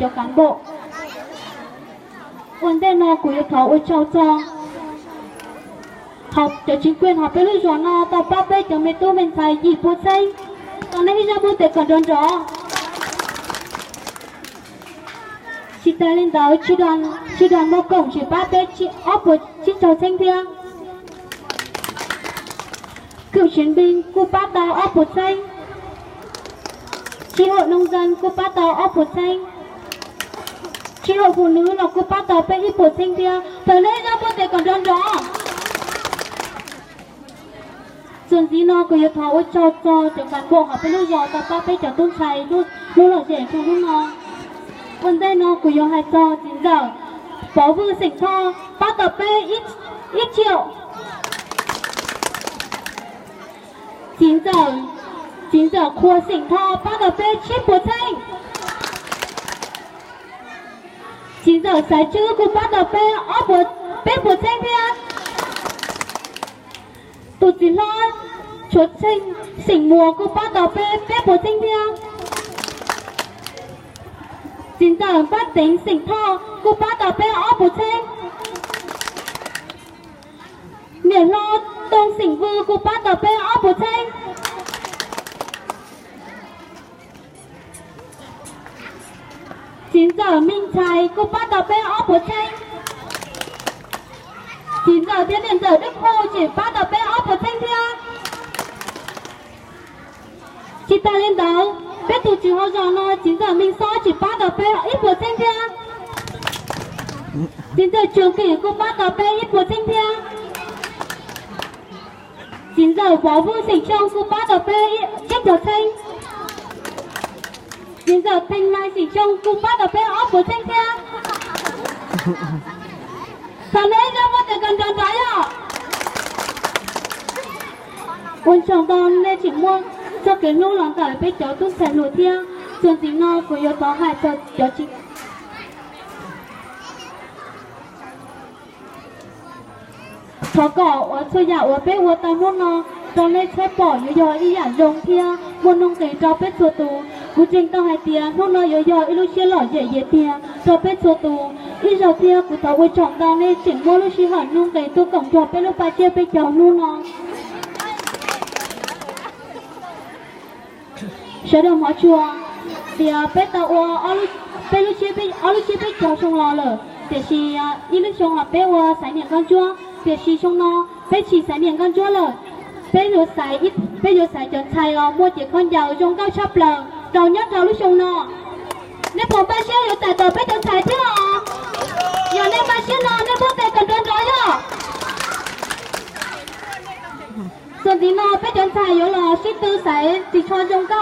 cov cán bộ. Ua ntej no kuv yuav thov ua tsaug txog cov chính quyền hauv peb lub zos no tau pab peb cov me tub me ntxhais yim pua txheeb, tau neb ib zaj muaj tes kom nrov nrov. Tsis tas li ntawd, sư đoàn Mông Cổ tseem pab peb ob puas tsib caug txheeb thiab. Cựu chiến binh kuj pab tau ob puas txheeb. Chi hội nông dân kuj pab tau ob puas txheeb. Chi hội phụ nữ los kuj pab tau peb ib puas txheeb thiab. Thov neb ib zaj muaj tes kom nrov nrov. Txuas ntxiv no kuv yuav thov ua tsaug txog cov cán bộ hauv peb lub zos tau pab peb cov tub ntxhais hnub lom zem rau hnub no. Ua ntej no kuv yuav hais txog txiv ntxawm Pov Vwj xeem Thoj pab tau peb ib triệu. Txiv ntxawm, txiv ntxawm Qhua xeem Thoj pab tau peb tsib puas txheeb. Txiv ntxawm Xaiv Tswb kuj pab tau peb ob puas, peb puas txheeb thiab. Tus txiv hlob Tshuav Txheej xeem Muas kuj pab tau peb peb puas txheeb thiab. Txiv ntxawm Npab Teev xeem Thoj kuj pab tau peb ob puas txheeb. Niam hlob Tooj xeem Vwj kuj pab tau peb ob puas txheeb. Txiv ntxawm Meej Ntxhais kuj pab tau peb ob puas txheeb. Txiv ntxawm thiab niam ntxawm Dej Khuj tseem pab tau peb ob puas txheeb thiab. Tsis tas li ntawd, peb tus tswv hauv zos no txiv ntxawm Meej Xob tseem pab tau peb ib puas txheeb thiab. Txiv ntxawm Tsuas Kim kuj pab tau peb ib puas txheeb thiab. Txiv ntxawm Pov Vwj xeem Xyooj kuj pab tau peb tsib caug txheeb. Txiv ntxawm Theej Lai xeem Xyooj kuj pab tau peb ob puas txheeb thiab. Thov neb ib zaj muaj tes kom nrov nrov yom. Ua tsaug ntau, nej tseem muaj txoj kev hlub los ntawm peb cov tub ntxhais hluas thiab. Txuas ntxiv no kuv yuav thov hais txog cov tsis Thov kom uas txhua yam uas peb ua tau hnub no rau nej txhawb pom yuav yog ib yam zoo thiab muaj nuj nqis rau peb txhua tus. Kuv ntseeg tau hais tias hnub no yuav yog ib lub siab lom zem tiag tiag rau peb txhua tus. Ib zaug thiab kuv thov ua tsaug ntau nej tseem muab lub sij hawm nuj nqis tuaj koom nrog peb lub paj siab peb caug hnub no. Sawv daws hmov tshua tias peb tau ua peb lub siab, ob lub siab peb caug xyoo los lawm, tiam sis ib lub xyoo los peb ua xaiv niam nkauj ntsuab, tiam sis xyoo no peb tsis xaiv niam nkauj ntsuab lawm. Peb yuav xaiv, peb yuav xaiv cov ntxhais uas muaj cev khaub ncaws zoo nkauj tshaj plaws rau nyob rau lub xyoo no. Nej puas npaj siab yuav txais tos peb cov ntxhais thiab os? Yog nej npaj siab no nej muab tes kom nrov nrov yog. Txuas ntxiv no peb cov ntxhais yuav los sib tw xaiv ris tsho zoo nkauj.